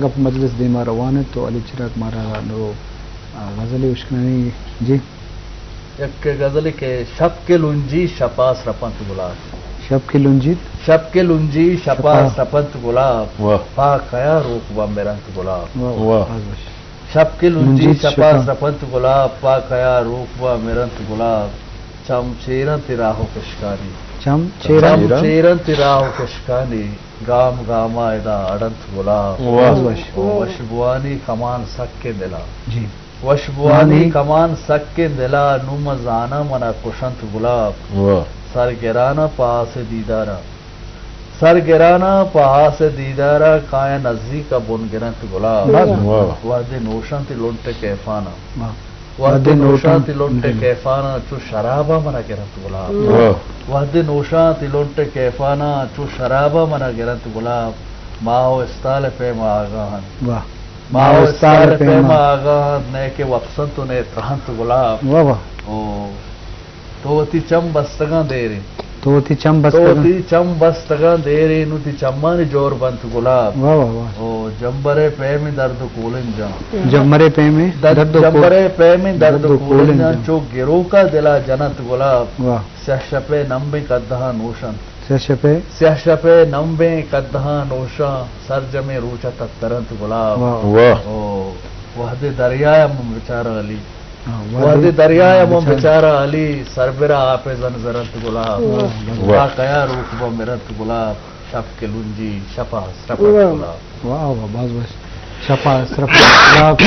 گپ مجلس دیما روان انت تو علی چراگ مارا نو، آ، غزلے اشکنانی۔ جی۔ یک غزلے کہ شپ کہ لنجی شپا سرپنت گلاب۔ شپ کہ لنجیت۔ شپ کہ لنجی شپا شپا۔ سرپنت گلاب۔ واہ۔ پا کیا روک با مرنت گلاب۔ واہ، واہ۔ واہ۔ باز وش۔ شپ کہ لنجی لنجیت شپا شپا۔ سرپنت گلاب، پا کیا روک با مرنت گلاب۔ چم چیرنت راہ و کشکانی۔ چم چم چیرنت۔ چیرنت راہ و کشکانی۔ گام گاما ادا اڑنت گلاب۔ واہ۔ باز وش۔ او وشبوانی کمان سکیں دلا۔ جی۔ وشبوانی وانی۔ کمان سکیں دلا، نوں من زاناں منا کشنت گلاب۔ واہ۔ سر گرانا پاس دیدارا۔ سر گرانا پاس دیدارا، کایا نزیک بن گرنت گلاب۔ باز وش۔ واہ۔ وہدے نوشاں تی لنٹ کیفانا۔ واہ۔ وہدے وہدے نوشاں نوشاں تی لنٹ تی لنٹ۔ کیفانا چو شرابا منا گرنت گلاب۔ واہ۔ وہدے نوشاں تی لنٹ کیفانا چو شرابا منا گرنت گلاب۔ ماہ و استال پیما آگاہ انت۔ واہ۔ ماہ و استال پیما آگاہ انت، نئے کہ وپسنت و نئے ترہنت گلاب۔ واہ واہ۔ او تو وتی چم بستگاں دیرے۔ تو وتی چم تو بستگاں۔ وتی چم بستگاں دیرے، نوں تی چمانی جور بنت گلاب۔ واہ، واہ، واہ۔ او جمبرے پیمیں درد و کولنجاں۔ جمبرے پیمیں در-، درد و کو-، جمبرے پیمیں درد و درد و کولنجاں، کولنجاں۔ چو گروکا دلا جنت گلاب۔ واہ۔ سیاہ شپے نمبیں قدہاں نوشنت۔ سیاہ شپے۔ سیاہ شپے نمبیں قدہاں نوشاں، سرجمیں روچا تترنت گلاب۔ واہ۔ واہ۔ او وہدے دریایا من بچاراں علی۔ ہاں، وہدے وہدے دریا ء من بچار۔ بچاراں علی، سربرا آپ ء زن زرنت گلاب۔ واہ۔ واہ۔ پا کیا روک بہ مرنت گلاب، شپ کہ لنجی، شپا سرپنت واہ۔ گلاب۔ واہ، واہ، باز وش۔ شپا سرپنت گلاب۔